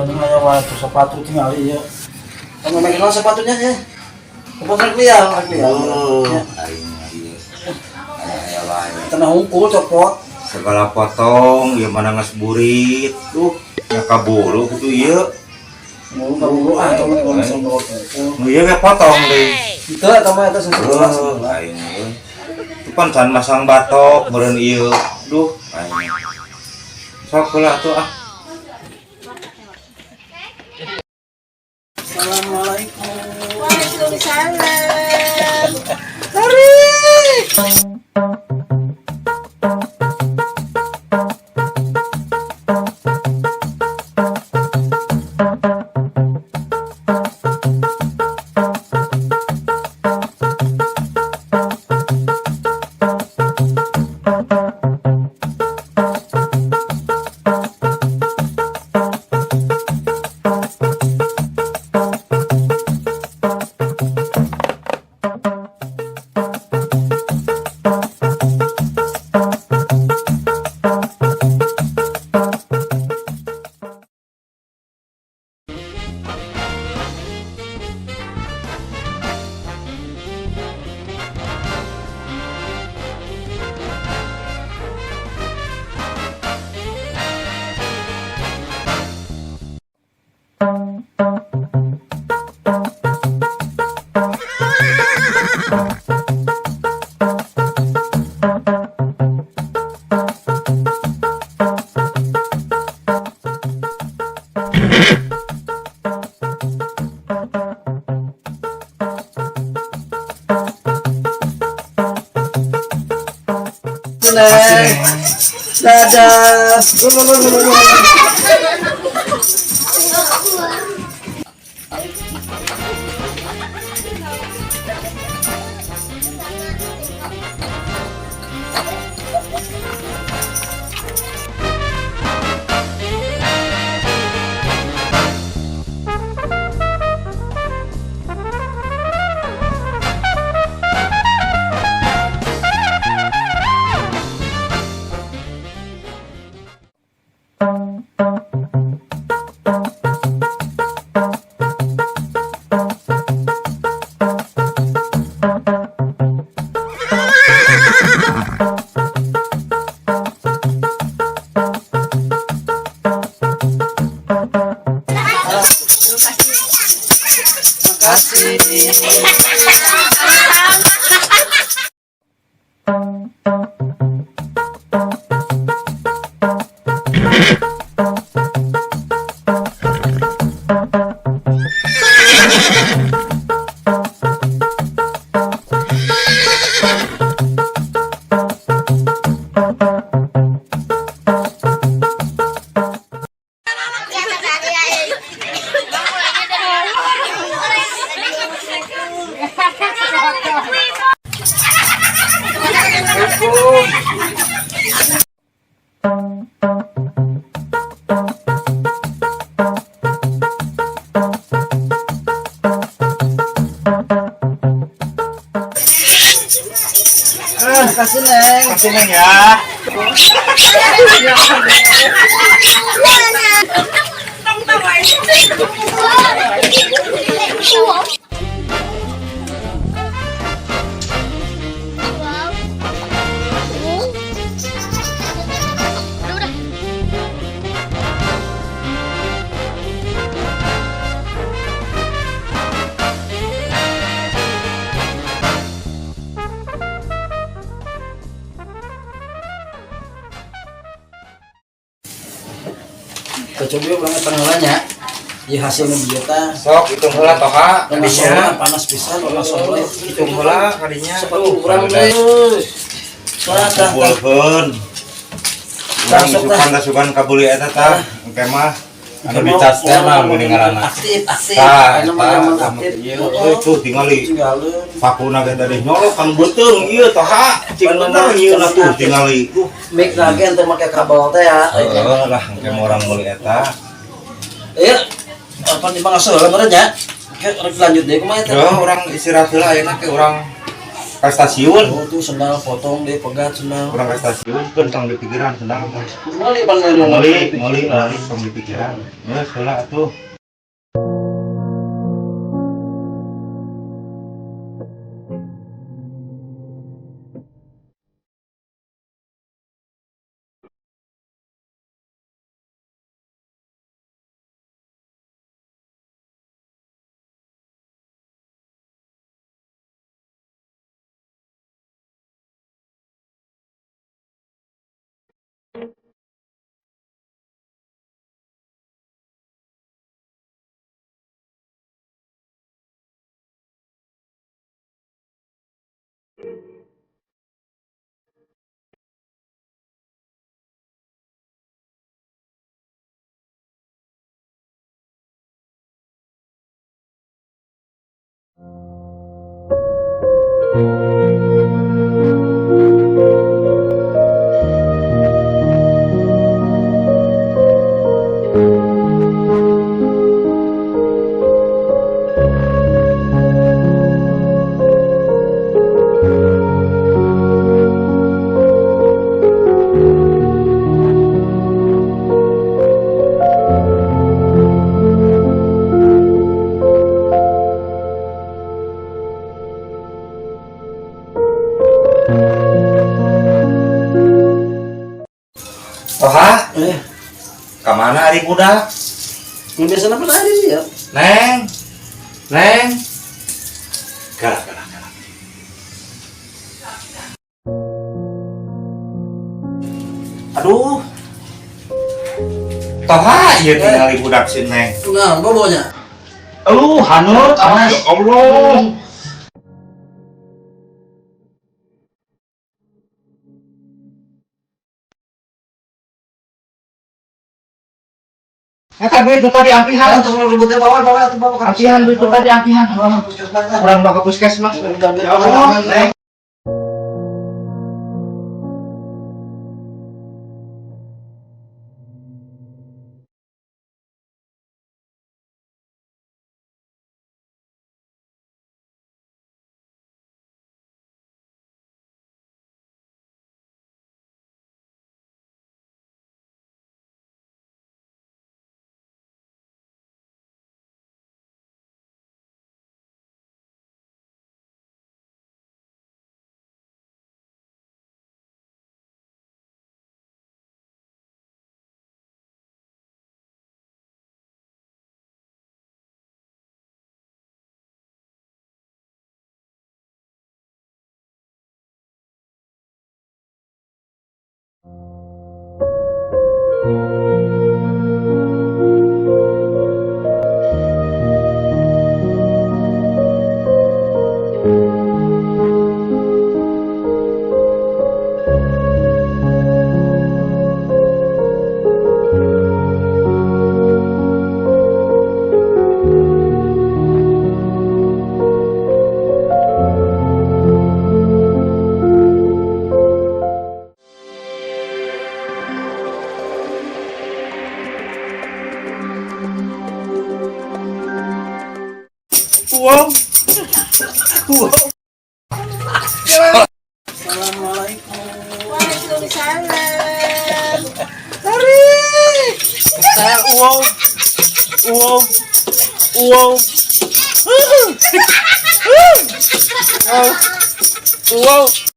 Bandung aya wae tuh sepatu tinggal ieu. Kamu main sepatunya ya. Sepatu rek liar, rek liar. Oh, Ya. aing mah ieu. Aya wae. Tanah hungkul copot. Segala potong, ieu mana geus burit. Duh, nya kaburu kitu ieu. Mau kaburu ah tong kalau misalnya bawa hungkul. Nu ieu ge potong deui. Itu eta mah eta sebelah Oh, sebelah. aing euy. Itu pan can masang batok meureun ieu. Duh, aing. Sok heula atuh ah. Assalamualaikum. Waalaikumsalam. Neng. Dadah. Makasih. Ah, kasih Neng. Kasih Neng ya. Udah. Kita coba yuk urang tengah Ya hasilnya bieu tah. Sok hitung heula toha Panas kadinya. panas pisan, panas soleh. Hitung heula kadinya. Sepatu urang teh. Tah tah tah. Kumpulkeun. Urang Tah, sok, tah. isukan kasukan kabeli eta tah. Engke mah anu dicas teh mah mending ngaranna. Aktif, aktif. Tah, Anu mah eta zaman sama aktif. ieu euy tuh tingali. Tinggalin. Pakuna ge tadi nyolok kan beuteung ieu toha. Cing bener ieu lah tuh tingali. Mic lagi ente make kabel teh ya. Heeh lah engke mah urang meuli eta. Iya. Apa di bang asuh meureun nya? Oke, rek lanjut deui kumaha teh? Ya urang istirahat heula ayeuna ke urang Ka stasiun. Oh, tuh sendal potong deh, pegat sendal. Kurang ka stasiun kan tong dipikiran sendal. Meuli bang. Meuli, meuli lari tong dipikiran. Geus heula atuh. Toha, Eh, ka mana ari budak? yang biasa apa tadi sih ya? Neng. Neng. Galak, galak, galak. Aduh. Toha ieu tingali budak si Neng. Nah, bobonya. Aduh, hanut. Ya Allah. Eta duit tadi ampihan. Tuh ributnya bawa bawa tuh bawa. Ampihan duit tadi ampihan. Kurang bawa ke puskesmas. Ya Allah, Neng. Wow. Wow. Assalamualaikum. Waalaikumsalam. Saya wow. Wow. Wow. Wow. Wow.